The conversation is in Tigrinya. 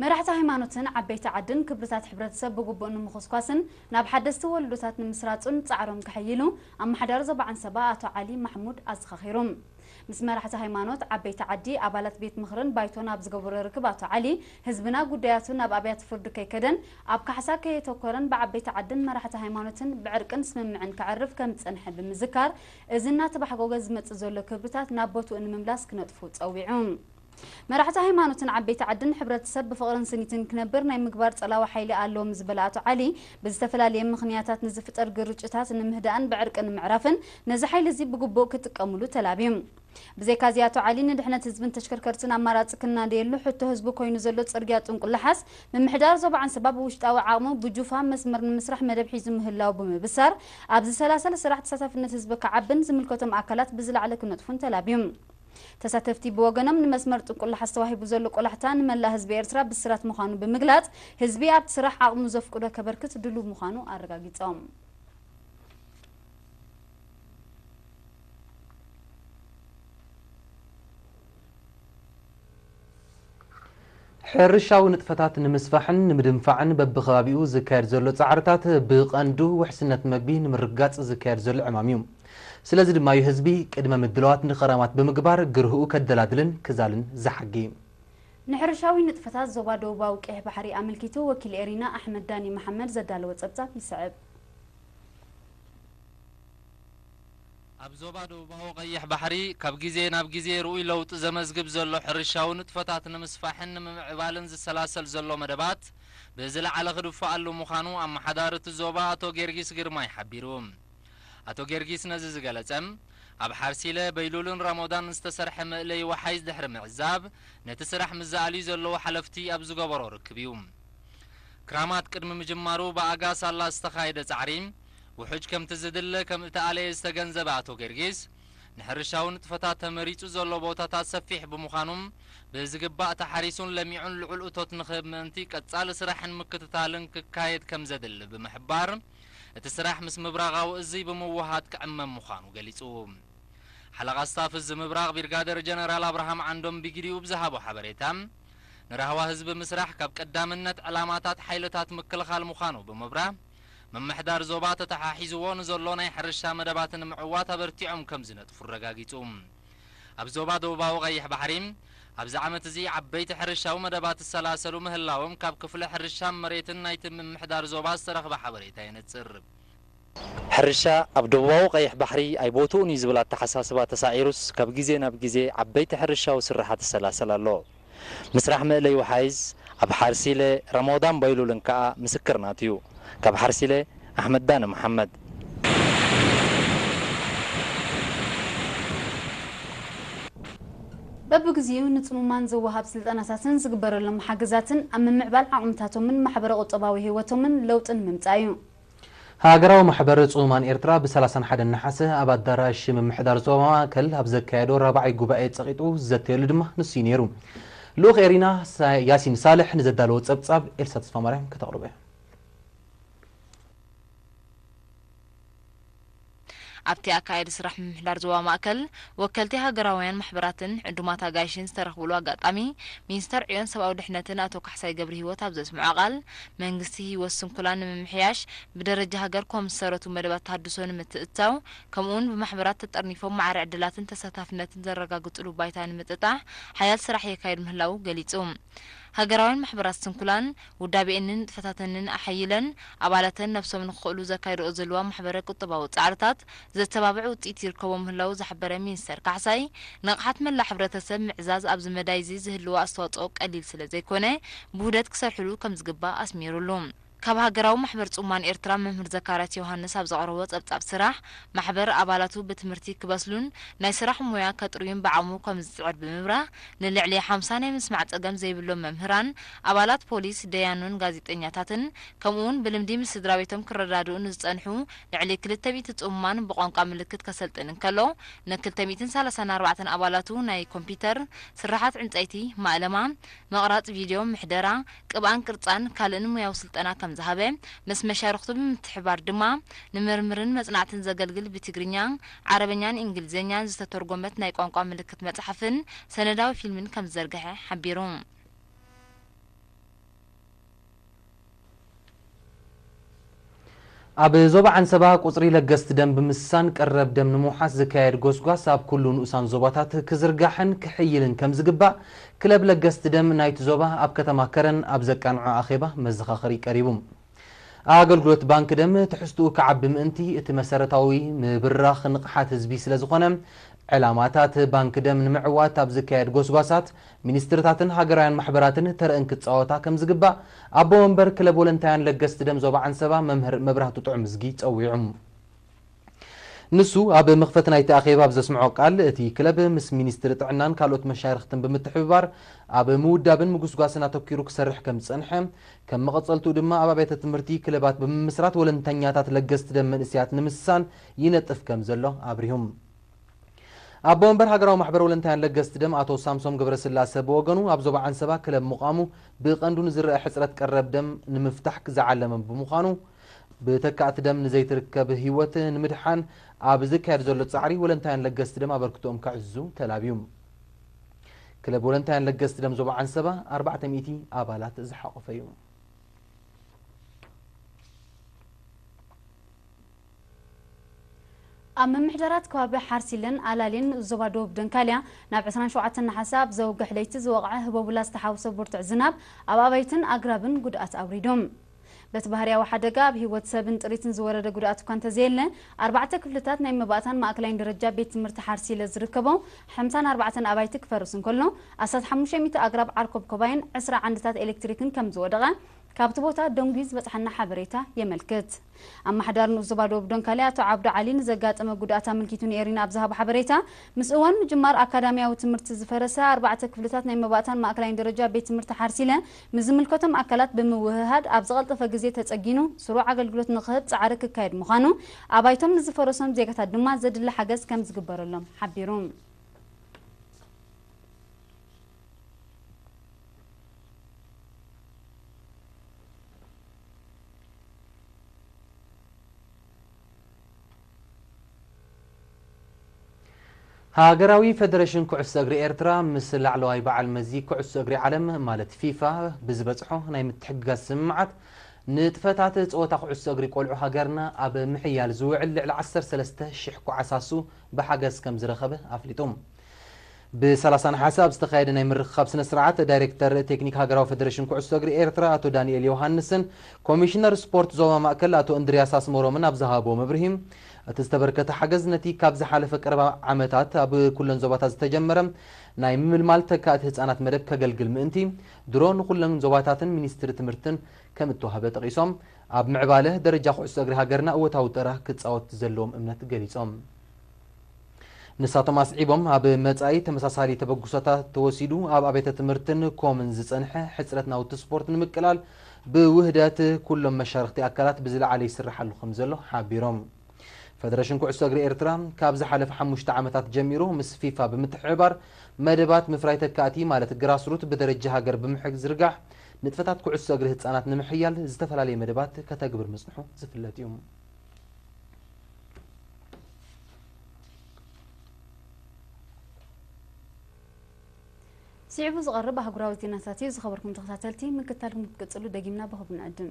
መራሕቲ ሃይማኖትን ዓበይቲ ዓድን ክብርታት ሕብረተሰብ ብግቡእ ንምኹስኳስን ናብ ሓደስቲ ወለዶታት ንምስራጹን ጻዕሮም ከሐይሉ ኣመሓዳሪ ዞባ ዓንሰባ ኣቶ ዓሊ ማሕሙድ ኣዘኻኺሩ። ምስ መራሕቲ ሃይማኖት፣ ዓበይቲ ዓዲ፣ ኣባላት ቤት ምኽርን ባይቶን ኣብ ዝገበሮ ርክብ ኣቶ ዓሊ፣ ህዝብና ጉዳያቱ ናብ ኣብያተ ፍርዲ ከይከደን ኣብ ካሕሳ ከየተኮረን ብዓበይቲ ዓድን መራሕቲ ሃይማኖትን ብዕርቅን ስምምዕን ከዕርፍ ከም ዝጸንሐ ብምዝካር፣ እዚ እናተባሕጎገ ዝመጽእ ዘሎ ክብርታት ናብ ቦትኡ ንምምላስ ክነጥፉ ጸዊዑ። መራሕቲ ሃይማኖትን ዓበይቲ ዓድን ሕብረተሰብ ብፍቕርን ስኒትን ክነብር ናይ ምግባር ጸላዊ ሓይሊ ኣለዎም ዝበለ ኣቶ ዓሊ፣ ብዝተፈላለየ ምኽንያታት ንዝፍጠር ግርጭታት ንምህዳእን ብዕርቂ ንምዕራፍን ነዚ ሓይሊ እዚ ብግቡእ ክጥቀሙሉ ተላብዩ። ብዘይካዚ ኣቶ ዓሊ ንድሕነት ህዝብን ተሽከርከርትን ኣማራጺ ክናደየሉ ሕቶ ህዝቡ ኮይኑ ዘሎ ጽርግያ ጥንቁላሓስ ምምሕዳር ዞባ ዓንሰባ ብውሽጣዊ ዓቕሙ ብጁፋ መስመር ንምስራሕ መደብ ሒዙ ምህላው ብምብሳር ኣብዚ ሰላሰለ ስራሕ ተሳታፍነት ህዝቢ ክዓብን ዝምልከቶም ኣካላት ብዝለዓለ ክነጥፉን ተላብዩ። ተሳተፍቲ ብወገኖም ንመስመር ጥንቁላሓስ ተዋሂቡ ዘሎ ቆላሕታ ንመላእ ህዝቢ ኤርትራ ብስራት ምዃኑ ብምግላጽ ህዝቢ ኣብቲ ስራሕ ዓቕሙ ዘፍቅዶ ከበርክት ድሉው ምዃኑ ኣረጋጊጾም። ሕርሻዊ ንጥፈታት ንምስፋሕን ንምድንፋዕን በብኸባቢኡ ዝካየድ ዘሎ ጻዕርታት ብቐንዱ ውሕስነት መግቢ ንምርግጋጽ ዝካየድ ዘሎ ዕማም እዩ። ስለዚ ድማ እዩ ህዝቢ ቅድመ ምድላዋት ንኸራማት ብምግባር ግርህኡ ከደላድልን ክዛልን ዝሓጊ። ንሕርሻዊ ንጥፈታት ዞባ ደቡባዊ ቀይሕ ባሕሪ ኣመልኪቱ ወኪል ኤሪና ኣሕመድ ዳኒ መሓመድ ዘዳለወ ጸብጻብ ይስዕብ። ኣብ ዞባ ደቡባዊ ቀይሕ ባሕሪ ካብ ግዜ ናብ ግዜ ርኡይ ለውጢ ዘመዝግብ ዘሎ ሕርሻዊ ንጥፈታት ንምስፋሕን ንምምዕባልን ዝሰላሰል ዘሎ መደባት ብዝለዓለ ክድፈኣሉ ምዃኑ ኣመሓዳሪ እቲ ዞባ ኣቶ ጌርጊስ ግርማይ ሓቢሩ። ኣቶ ጌርጊስ ነዚ ዝገለጸ፣ ኣብ ሓርሲለ፣ በይሉልን ረሞዳን ዝተሰርሐ መእለዪ ወሓይዝ ድሕሪ ምዕዛብ፣ ነቲ ስራሕ ምስ ዝኣልዩ ዘለዉ ሓለፍቲ ኣብ ዝገበሮ ርክብ እዩ። ክራማት ቅድሚ ምጅማሩ ብኣጋ ሳላ ዝተኻየደ ጻዕሪ፣ ውሑጅ ከምቲ ዝድለ ከም እተኣለየ ዝተገንዘበ ኣቶ ጌርጊስ፣ ንሕርሻዊ ንጥፈታት ተመሪጹ ዘሎ ቦታታት ሰፊሕ ብምዃኑ፣ ብዝግባእ ተሓሪሱን ለሚዑን ልዑል እቶት ንኽህብ ምእንቲ ቀጻሊ ስራሕን ምክትታልን ክካየድ ከም ዘድሊ ብምሕባር፣ እቲ ስራሕ ምስ ምብራቓዊ እዚ ብምውሃድ ክዕመም ምዃኑ ገሊጹ። ሓለቓ ስታፍ እዚ ምብራቕ ብሪጋደር ጀነራል ኣብርሃም ዓንዶም ብግዲኡ ብዝሃቦ ሓበሬታ፣ ንራህዋ ህዝቢ ምስራሕ ካብ ቀዳምነት ዕላማታት ሓይልታት ምክልኻል ምዃኑ ብምብራህ፣ ምምሕዳር ዞባ ተተሓሒዝዎ ንዘሎ ናይ ሕርሻ መደባት ንምዕዋት ኣበርቲዖም ከም ዝነጥፉ ኣረጋጊጹ። ኣብ ዞባ ደቡባዊ ቀይሕ ባሕሪ ኣብዚ ዓመት እዚ ዓበይቲ ሕርሻዊ መደባት ዝሰላሰሉ ምህላዎም ካብ ክፍሊ ሕርሻን መሬትን ናይቲ ምምሕዳር ዞባ ዝተረኽበ ሓበሬታ የነጽር። ሕርሻ ኣብ ደቡባዊ ቀይሕ ባሕሪ ኣይቦትኡን እዩ ዝብል ኣተሓሳስባ ተሳዒሩስ ካብ ግዜ ናብ ግዜ ዓበይቲ ሕርሻዊ ስርሓት ይሰላሰል ኣሎ። ምስራሕ መእለይ ወሓይዝ ኣብ ሓርሲለ፣ ረሞዳን ባይሉልን ከኣ ምስክርናት እዩ። ካብ ሓርሲለ ኣሕመድ ዳነ መሓመድ። በብግዚኡ ንጽሙማን ዝወሃብ ስልጠናታትን ዝግበረሎም ሓገዛትን ኣብ ምምዕባል ዓቕምታቶምን ማሕበረ ቁጠባዊ ህይወቶምን ለውጢ ንምምጻእ እዩ። ሃገራዊ ማሕበር ጽሙማን ኤርትራ ብ ሰላሳን ሓደን ነሓሰ ኣብ ኣዳራሽ ምምሕዳር ዞባ ማእከል ኣብ ዘካየዶ ራብዓይ ጉባኤ ጸቒጡ ዝዘተየሉ ድማ ንሱ እዩ ነይሩ። ልኡኽ ኤሪና ሳ-፣ ያሲን ሳልሕ ንዘዳለዎ ጸብጻብ ኤልሳ ተስፋማርያም ከተቕርቦ እያ። ኣብቲ ኣካያዲ ስራሕ ምምሕዳር ዞባ ማእከል፣ ወከልቲ ሃገራውያን ማሕበራትን ዕዱማት ኣጋይሽን ዝተረኽብሉ ኣጋጣሚ፣ ሚኒስተር ዕዮን ሰብኣዊ ድሕነትን ኣቶ ካሕሳይ ገብረሂወት ኣብ ዘስምዖ ቃል፣ መንግስቲ ህይወት ስንኩላን ንምምሕያሽ ብደረጃ ሃገር ኮም ዝሰረቱ መደባት ተሃድሶ ንምትእትታው፣ ከምኡውን ብማሕበራት ተጠርኒፎም ማዕረ ዕድላትን ተሳታፍነትን ዘረጋግጽሉ ባይታ ንምጥጣሕ ሓያል ስራሕ የካይድ ምህላዉ ገሊጹ። ሃገራውያን ማሕበራት ስንኩላን ውዳቤኤንን ንጥፈታተንን ኣሐይለን ኣባላተን ነብሶም ንክኽእሉ ዘካይድኦ ዘለዋ ማሕበረ ቁጠባዊ ጻዕርታት ዘተባብዕ ውጽኢት ይርከቦ ምህላዉ ዝሓበረ ሚኒስተር ካሕሳይ፣ ንቕሓት መላእ ሕብረተሰብ ምዕዛዝ ኣብዚ መዳይ እዚ ዝህልዎ ኣስተዋጽኦ ቀሊል ስለ ዘይኮነ፣ ብውህደት ክሰርሕሉ ከም ዝግባእ ኣስሚሩሉ። ካብ ሃገራዊ ማሕበር ጽሙማን ኤርትራ መምህር ዘካርያስ ዮሃንስ ኣብ ዘቕረቦ ጸብጻብ ስራሕ፣ ማሕበር ኣባላቱ ብትምህርቲ ክበስሉን ናይ ስራሕ ሞያ ከጥርዩን ብዓቕሙ ከም ዝጽዕር ብምብራህ፣ ንልዕሊ ሓምሳ ናይ ምስማዕ ጸገም ዘይብሎም መምህራን፣ ኣባላት ፖሊስ፣ ደያኑን ጋዜጠኛታትን፣ ከምኡውን ብልምዲ ምስ ስድራ ቤቶም ክረዳድኡ ንዝጸንሑ ልዕሊ ክልተ ሚእቲ ጽሙማን ብቋንቋ ምልክት ከሰልጥን እንከሎ፣ ን ክልተ ሚእትን ሰላሳን ኣርባዕተን ኣባላቱ ናይ ኮምፒውተር፣ ስርሓት ዕንጸይቲ፣ ማእለማ፣ መቕራጽ ቪድዮ፣ ምሕደራ፣ ቅብኣን ቅርጻን ካልእን ሞያዊ ስልጠና ከም ዝሃበ፣ ምስ መሻርኽቱ ብምትሕብባር ድማ ንምርምርን መጽናዕትን ዘገልግል ብትግርኛ፣ ዓረበኛን እንግሊዝኛን ዝተተርጎመት ናይ ቋንቋ ምልክት መጽሓፍን ሰነዳዊ ፊልምን ከም ዝዘርግሐ ሓቢሩ። ኣብ ዞባ ዓንሰባ ቁጽሪ ለገስቲ ደም ብምስሳን ቀረብ ደም ንምውሓስ ዝካየድ ጎስጓስ ኣብ ኩሉ ንኡሳን ዞባታት ክዝርጋሕን ክሕይልን ከም ዝግባእ ክለብ ለገስቲ ደም ናይቲ ዞባ ኣብ ከተማ ከረን ኣብ ዘቃንዖ ኣኼባ መዘኻኸሪ ቀሪቡ። ኣገልግሎት ባንክ ደም ትሕዝትኡ ክዓቢ ምእንቲ እቲ መሰረታዊ ምብራኽ ንቕሓት ህዝቢ ስለ ዝኾነ ዕላማታት ባንክ ደም ንምዕዋት ኣብ ዝካየድ ጎስጓሳት ሚኒስትርታትን ሃገራውያን ማሕበራትን ተረእን ክጻወታ ከም ዝግባእ ኣቦ መንበር ክለብ ወለንታያን ለገስቲ ደም ዞባ ዓንሰባ መምህር መብራህቱ ጥዑምዝጊ ጸዊዑ። ንሱ ኣብ መኽፈቲ ናይቲ ኣኼባ ኣብ ዘስምዖ ቃል፣ እቲ ክለብ ምስ ሚኒስትሪ ጥዕናን ካልኦት መሻርኽትን ብምትሕብባር ኣብ ምውዳብን ምጉስጓስን ኣተኲሩ ክሰርሕ ከም ዝጸንሐ፣ ከም መቐጸልትኡ ድማ ኣብ ኣብያተ ትምህርቲ ክለባት ብምምስራት ወለንተኛታት ለገስቲ ደም መንእሰያት ንምስሳን ይነጥፍ ከም ዘሎ ኣብሪሁም። ኣቦ ወንበር ሃገራዊ ማሕበር ወለንታያን ለገስቲ ደም ኣቶ ሳምሶም ገብረስላሰ ብወገኑ፣ ኣብ ዞባ ዓንሰባ ክለብ ምዃሙ ብቐንዱ ንዝረአ ሕጽረት ቀረብ ደም ንምፍታሕ ዝዓለመ ብምዃኑ፣ ብተካእቲ ደም ንዘይትርከብ ህይወት ንምድሓን ኣብ ዝካየድ ዘሎ ጻዕሪ ወለንታያን ለገስቲ ደም ኣበርክቶኦም ከዕዝዙ ተላብዩ። ክለብ ወለንታያን ለገስቲ ደም ዞባ ዓንሰባ ኣርባዕተ ሚእቲ ኣባላት ዝሓቖፈ እዩ። ኣብ ምምሕዳራት ከባቢ ሓርሲለን ኣላሌን ዞባ ደቡብ ደንካልያ ናብ ዕስራን ሸውዓተን ነሓሰ ኣብ ዘውግሕ ለይቲ ዝወቕዐ ህቦብላ ዝተሓወሶ ብርቱዕ ዝናብ ኣብ ኣባይትን ኣግራብን ጉድኣት ኣውሪዱ። በቲ ባህርያዊ ሓደጋ ኣብ ህይወት ሰብን ጥሪትን ዝወረደ ጉድኣት እኳ እንተዘየለ፣ ኣርባዕተ ክፍልታት ናይ መባእታን ማእከላይን ደረጃ ቤት ትምህርቲ ሓርሲለ ዝርከቦ ሓምሳን ኣርባዕተን ኣባይቲ ክፈርስ እንከሎ፣ ኣስታት ሓሙሽተ ሚእቲ ኣግራብ ዓርኮብኮባይን ዕስራ ዓንድታት ኤሌክትሪክን ከም ዝወደቐ ካብቲ ቦታ ደንጉዩ ዝበጽሓና ሓበሬታ የመልክት። ኣመሓዳሪ ንኡስ ዞባ ደቡብ ደንካሊ ኣቶ ዓብዱ ዓሊ ንዘጋጠመ ጉድኣት ኣመልኪቱ ንኤሪና ኣብ ዝሃቦ ሓበሬታ፣ ምስ እዋን ምጅማር ኣካዳሚያዊ ትምህርቲ ዝፈረሰ ኣርባዕተ ክፍልታት ናይ መባእታን ማእከላይን ደረጃ ቤት ትምህርቲ ሓርሲለ ምስ ዝምልከቶም ኣካላት ብምውህሃድ ኣብ ዝቐልጠፈ ግዜ ተጸጊኑ ስሩዕ ኣገልግሎት ንኽህብ ጻዕሪ ክካየድ ምዃኑ፣ ኣባይቶም ንዝፈረሶም ዜጋታት ድማ ዘድሊ ሓገዝ ከም ዝግበረሎም ሓቢሩ። ሃገራዊ ፈደረሽን ኩዕሶ እግሪ ኤርትራ ምስ ላዕለዋይ በዓል መዚ ኩዕሶ እግሪ ዓለም ማለት ፊፋ ብዝበጽሖ ናይ ምትሕግጋዝ ስምምዓት፣ ንጥፈታት ጸወታ ኩዕሶ እግሪ ቆልዑ ሃገርና ኣብ ምሕያል ዝውዕል ልዕሊ ዓሰርተ ሰለስተ ሽሕ ኮዓሳሱ ብሓገዝ ከም ዝረኸበ ኣፍሊጡ። ብ ሰላሳ ነሓሰ ኣብ ዝተኻየደ ናይ ምርኽኻብ ስነ ስርዓት፣ ዳይሬክተር ቴክኒክ ሃገራዊ ፈደረሽን ኩዕሶ እግሪ ኤርትራ ኣቶ ዳንኤል ዮሃንስን ኮሚሽነር ስፖርት ዞባ ማእከል ኣቶ እንድርያስ ኣስመሮምን ኣብ ዝሃብዎ መብርሂ፣ እቲ ዝተበርከተ ሓገዝ ነቲ ካብ ዝሓለፈ ቀረባ ዓመታት ኣብ ኩለን ዞባታት ዝተጀመረ ናይ ምምልማል ተካእቲ ህጻናት መደብ ከገልግል ምእንቲ፣ ድሮ ንኹለን ዞባታትን ሚኒስትሪ ትምህርትን ከም እተዋህበ ጠቒሶም፣ ኣብ ምዕባለ ደረጃ ኩዕሶ እግሪ ሃገርና እወታዊ ተራ ክጻወት ዘለዎም እምነት ገሊጾም። ንሳቶም ኣስዒቦም፣ ኣብ መጻኢ ተመሳሳሊ ተበግሶታት ተወሲዱ ኣብ ኣብያተ ትምህርትን ኮምን ዝጸንሐ ሕጽረት ናውቲ ስፖርት ንምቅላል ብውህደት ኩሎም መሻርኽቲ ኣካላት ብዝለዓለ ይስርሓሉ ከም ዘሎ ሓቢሮም። ፈደረሽን ኩዕሶ እግሪ ኤርትራ ካብ ዝሓለፈ ሓሙሽተ ዓመታት ጀሚሩ ምስ ፊፋ ብምትሕብባር መደባት ምፍራይ ተካእቲ ማለት ግራስሩት ብደረጃ ሃገር ብምሕግ ዝርጋሕ ንጥፈታት ኩዕሶ እግሪ ህጻናት ንምሕያል ዝተፈላለየ መደባት ከተግብር ምጽንሑ ዝፍለጥ እዩ። ስዒቡ ዝቐርብ ኣህጉራዊ ዜናታት እዩ። ዝኸበርኩም ተኸታተልቲ፣ ምክታልኩም ክትቅጽሉ ደጊምና ብኽብሪ ንዕድም።